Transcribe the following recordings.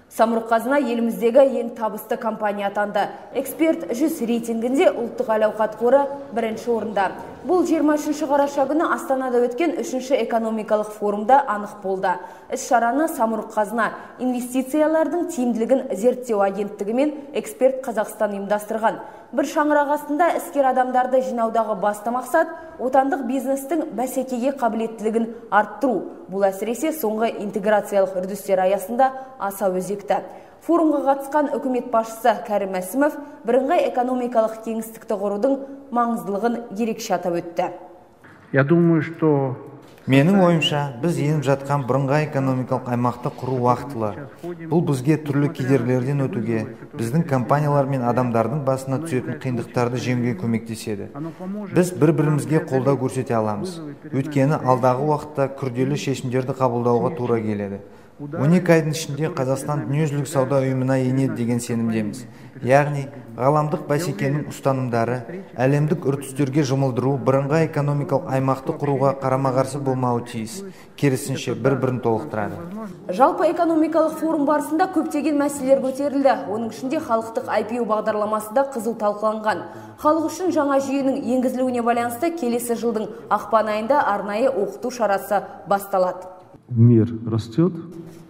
Самұрық Қазына еліміздегі ең табысты компания атанды. Эксперт 100 рейтингінде ұлттық әл-ауқат қоры бірінші орында. Бұл 23 қараша күні Астанада өткен 3-ші экономикалық форумда анық болды. Іс-шараны Самұрық Қазына инвестициялардың тиімділігін зерттеу агенттігі мен Эксперт Қазақстан ұйымдастырған. Бір шаңырақ астында іскер адамдарды жинаудағы басты мақсат отандық бизнестің бәсекеге қабілеттілігін арттыру. Бұл әсіресе соңғы интеграциялық үрдістер аясында аса өзекті. Форумға қатысқан үкімет басшысы Кәрім Мәсімов бірыңғай экономикалық кеңістікті құрудың маңыздылығын ерекше атап өтті. Я думаю, что Менің ойымша, біз еніп жатқан бірыңғай экономикалық аймақты құру уақытылы. Бұл бізге түрлі кедергілерден өтуге, біздің компаниялар мен адамдардың басына түсетін қиындықтарды жеңуге көмектеседі. Біз бір-бірімізге қолдау көрсете аламыз. Өйткені алдағы уақытта күрделі шешімдерді қабылдауға тура келеді. 12 айдың ішінде Қазақстан дүниежүзілік сауда ұйымына енеді деген сенімдеміз. Яғни, ғаламдық бәсекенің ұстанымдары, әлемдік үрдістерге жұмылдыру бірыңғай экономикалық аймақты құруға қарама-қарсы болмауы тиіс. Керісінше, бір-бірін толықтырады. Жалпы экономикалық форум барысында көптеген мәселелер көтерілді. Оның ішінде халықтық IPO бағдарламасы да қызу талқыланған. Халық үшін жаңа жүйенің енгізілуіне байланысты келесі жылдың ақпан айында арнайы оқыту шарасы басталады. Мир растет.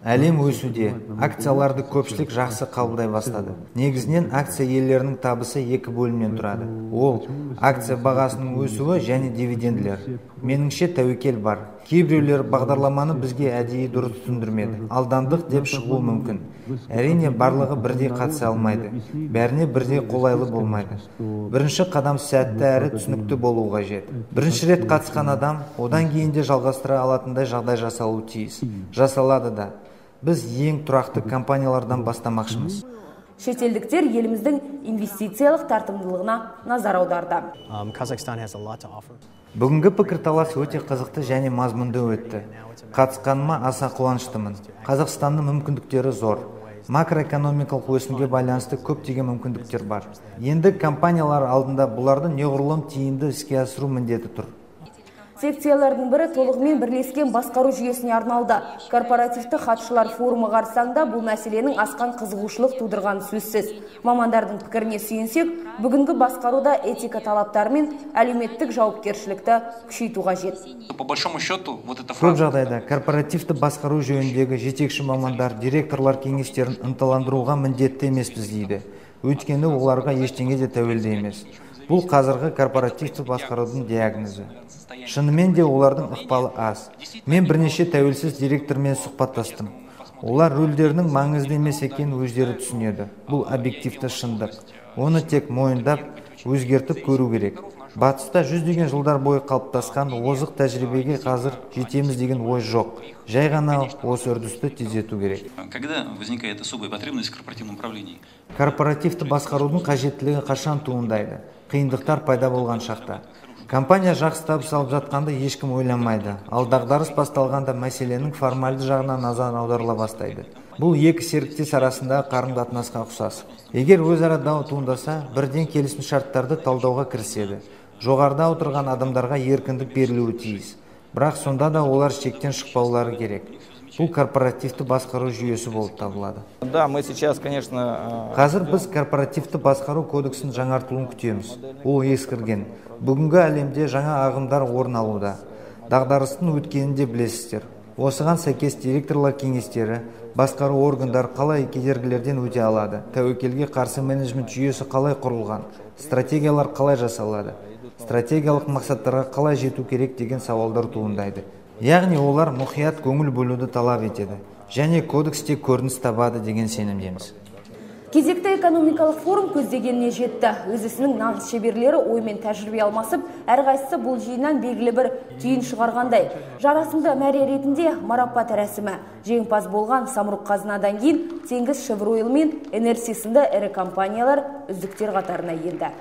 Әлем өсуде. Акцияларды көпшілік жақсы қабылдай бастады. Негізінен акция иелерінің табысы екі бөлімнен тұрады. Ол акция бағасының өсуі және дивиденділер. Меніңше, тәуекел бар. Кейбіреулер бағдарламаны бізге әдейі дұрыс түсіндірмеді. Алдандық деп шығуы мүмкін. Әрине, барлығы бірдей қатыса алмайды. Бәріне бірдей қолайлы болмайды. Бірінші қадам сәтті әрі түсінікті болуы қажет. Бірінші рет қатысқан адам одан кейін де жалғастыра алатындай жағдай жасалуы тиіс. Жасалады да. Біз ең тұрақты компаниялардан бастамақшымыз. Шетелдіктер еліміздің инвестициялық тартымдылығына назар аударды. Бүгінгі пікірталас өте қызықты және мазмұнды өтті. Қатысқаныма аса қуаныштымын. Қазақстанның мүмкіндіктері зор. Макроэкономикалық өсімге байланысты көптеген мүмкіндіктер бар. Енді компаниялар алдында бұларды неғұрлым тиімді іске асыру міндеті тұр. Секциялардың бірі толығымен бірлескен басқару жүйесіне арналды. Корпоративті хатшылар форумы қарсаңында бұл мәселенің асқан қызығушылық тудырғаны сөзсіз. Мамандардың пікіріне сүйенсек, бүгінгі басқаруда этика талаптары мен әлеуметтік жауапкершілікті күшейту қажет. По большому счету, вот эта Көп фраза. жағдайда корпоративті басқару жөніндегі жетекші мамандар директорлар кеңестерін ынталандыруға міндетті емеспіз дейді. Өйткені оларға ештеңе де тәуелді емес. Бұл қазіргі корпоративті басқарудың диагнозы. Шынымен де олардың ықпалы аз. Мен бірнеше тәуелсіз директормен сұхбаттастым. Олар рөлдерінің маңызды емес екенін өздері түсінеді. Бұл объективті шындық. Оны тек мойындап, өзгертіп көру керек. Батыста жүздеген жылдар бойы қалыптасқан озық тәжірибеге қазір жетеміз деген ой жоқ. Жай ғана осы үрдісті тездету керек. Когда возникает особая потребность в корпоративном управлении? Корпоративті басқарудың қажеттілігі қашан туындайды? Қиындықтар пайда болған шақта. Компания жақсы табыс алып жатқанда ешкім ойламайды. Ал дағдарыс басталғанда мәселенің формальды жағына назар аударыла бастайды. Бұл екі серіктес арасындағы қарым-қатынасқа ұқсас. Егер өзара дау туындаса, бірден келісімшарттарды талдауға кіріседі. Жоғарыда отырған адамдарға еркіндік берілуі тиіс. Бірақ сонда да олар шектен шықпаулары керек. Бұл корпоративті басқару жүйесі болып табылады. Да, мы сейчас, конечно, Қазір біз корпоративті басқару кодексін жаңартылуын күтеміз. Ол ескірген. Бүгінгі әлемде жаңа ағымдар орын алуда. Дағдарыстың өткенін де білесіздер. Осыған сәйкес директорлар кеңестері, басқару органдары қалай кедергілерден өте алады, тәуекелге қарсы менеджмент жүйесі қалай құрылған, стратегиялар қалай жасалады, стратегиялық мақсаттарға қалай жету керек деген сауалдар туындайды. Яғни олар мұқият көңіл бөлуді талап етеді және кодексте көрініс табады деген сенімдеміз. Кезекті экономикалық форум көздегеніне жетті. Өз ісінің нағыз шеберлері ой мен тәжірибе алмасып, әрқайсысы бұл жиыннан белгілі бір түйін шығарғандай. Жарасымды мәре ретінде марапат рәсімі. Жеңімпаз болған Самұрық Қазынадан кейін Теңіз Шевройл мен Энерси сынды ірі компаниялар үздіктер қатарына енді.